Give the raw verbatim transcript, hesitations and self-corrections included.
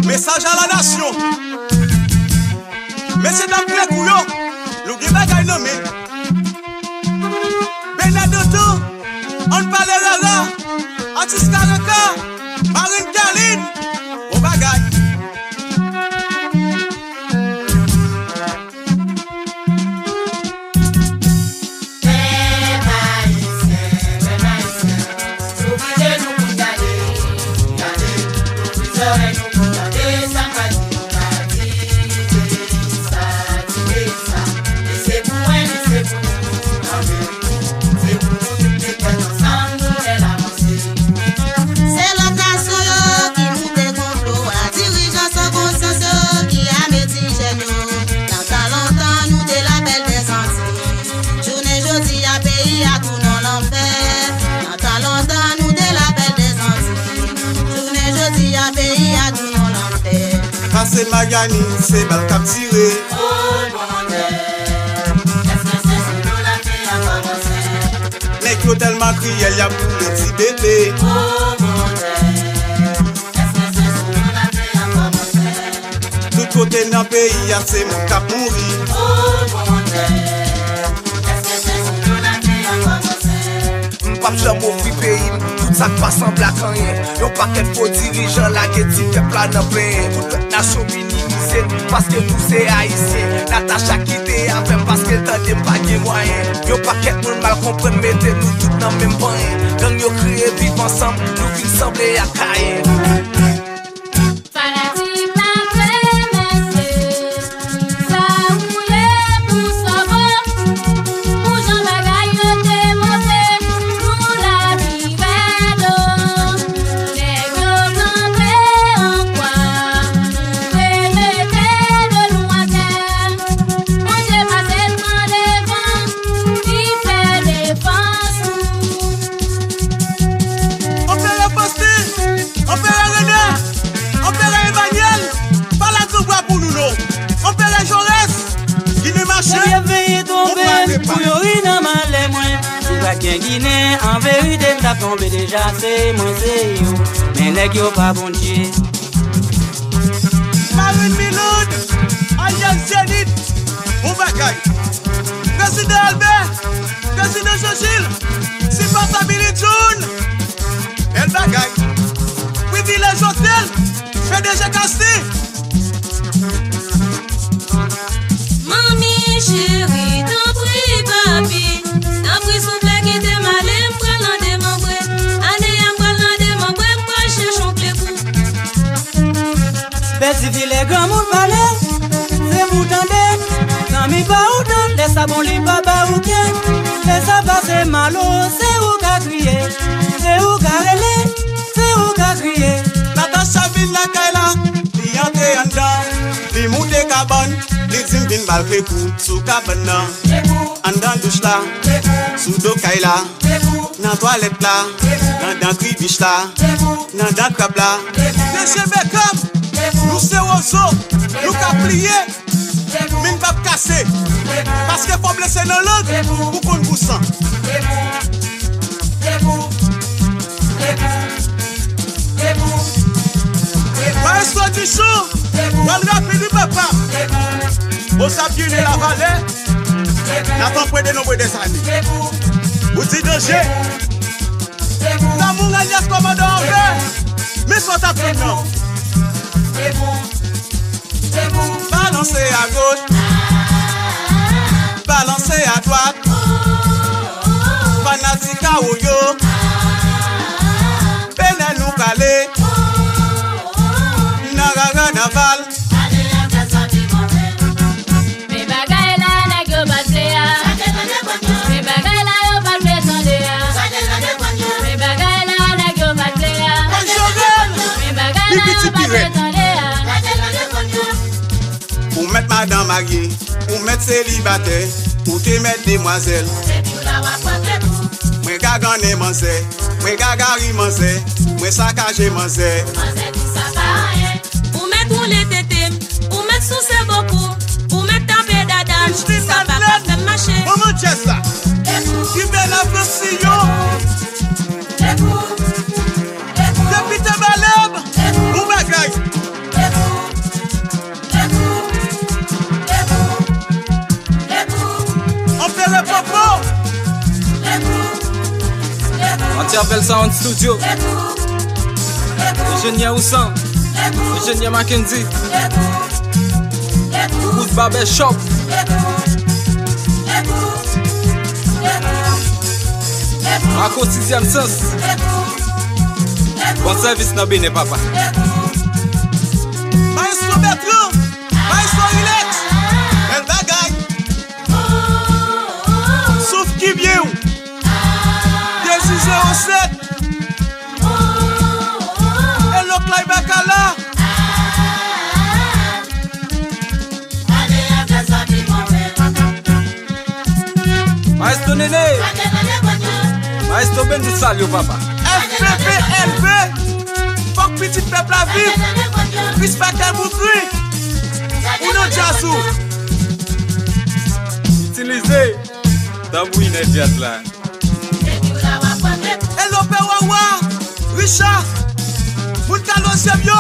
Mesaj a la nasyon. Mesye dam Klekou yo, nou gen bagay nan men. Bènadòto, ann pale rara, atis Karaka, Marenn Darline, bon bagay. Pèp ayisyen, pèp ayisyen, souvri je nou pou n gade, gade, louvri zòrèy nou pou n tande, sa m pral di nou ka di, peyi sa, ti peyi sa, li se pou mwen, li se pou nou, an verite, se pou nou tout, metè n ansanm, nou lè l avanse. Se lòt nasyon yo ki moute konplo a, dirijan san konsyans yo ki ameti jèn yo. Nan tan lontan, nou te lapèl dèzanti. Jounen jodi a, peyi a tounen lanfè. Nan tan lontan, nou te lapèl dèzanti. Jounen jodi a, peyi a tounen lanfè. Pase Mayani, se bal k ap tire. O Bondye, èske se sou nou lapli a kòmanse? Nèg yo tèlman kriyèl, y ap boule ti bebe. O Bondye, èske se sou nou lapli a kòmanse? Tout kote nan peyi a, se moun k ap mouri. O Bondye, èske se sou nou lapli a kòmanse? M p ap janm ofri peyi m tout sa k pa sanble ak anyen. Yon pakèt fo dirijan lage ti pèp la nan penyen. Tout pèp nasyon minimize n paske nou se Ayisyen. Natacha kite avè m paske l tande m pa gen mwayen. Yon pakèt moun mal konprann mete nou tout nan menm panyen. Gang yo kriye viv ansanm, nou vin sanble ak Kayen. Fanatik la vre mesye, sa woule pou sòbo. Pou jan bagay yo te monte, nou la pi rèd o. Nèg yo kanpe an kwa, nou vle mete do nou atè. Bondye pase pran devan, li fè defans nou. Anperè Faustin, Anperè René, Anperè Emmanuel, pa lage bra pou nou non. Anperè Jaurès, Ginen mache. Nèg yo veye tonbe m pou yo ri nan malè mwen. Si pa t gen Ginen, an verite m t ap tonbe deja, se mwen, se yo. Men nèg yo pa Bondye. Marenn Miloud, alyas Zenith, bon bagay. Prezidan Albert, Prezidan Jean Gilles, Sipòta Billy John, bèl bagay. Privilèj Hôtel, P D G Casting. Manmi cheri, tanpri papi, tanpri souple kite m ale, m pral nan demanbre. Ane a m pral nan demanbre, m pral chèche yon klekou. Pèdi vilè granmoun pale, se pou tande. Zanmi pa ou tann, lè sa bon li pa ba ou kè. Lè sa pase mal o, se ou ka kriye, se ou ka rele, se ou ka kriye. Natacha vin lakay la, li antre anndan, li moute kabann, li di m vin ba l klekou sou kabann nan. Anndan douch la, sou do kay la, nan twalèt la, nan dan kribich la, nan dan krab la. Mesye Bekòm, nou se wozo, nou ka pliye, men n p ap kase. Paske fò blese nan lang pou konn gou san. Maestro Dichon, pral rapid wi papa. Osap Ginen Lavalè, n ap anpwe denonbre dèzane. Ou di danje. Damou alyas kòmandan Anvè, men sa w t ap tann nan. Balanse agoch, balanse adwat, fanatik Kawo yo, Benè nou prale, nan rara naval. Men bagay la nèg yo pa t vle a. Men bagay la yo pa t vle tande a. Men bagay la nèg yo pa t vle a. Men bagay la yo pa t vle tande a. Ou mèt madanm marye, ou mèt selibatè, ou te mèt demwazèl. Mwen gagannen manzè, mwen gagari manzè, mwen sakaje manzè. Ou mèt woule tete m, ou mèt souse bòkò, ou mèt tape dada m, sa pa ka fè m mache. Manman djèz la, ki bèl afransiyon. Depite Balèb, Javel Sound Studio. Enjenyè Ousan. Enjenyè Mackendy. Boubouz Barbershop. Marco Sizyèm Sans. Bon sèvis nan Benin, papa. Maestro Bertrand. Maestro Relax. Bèl bagay. Souf ki byen w. Dezi zewo sèt. Hello Clay Bacala. Maestro Nene. Maestro Benjou, salye w, papa. F P P L V. Fòk pitit pèp la viv. Chris Patel Boukri. Ou nan djaz ou. Itilize tanbourinè djaz la. Hello Pè Wawa, Richard, moun Kalozyèm yo.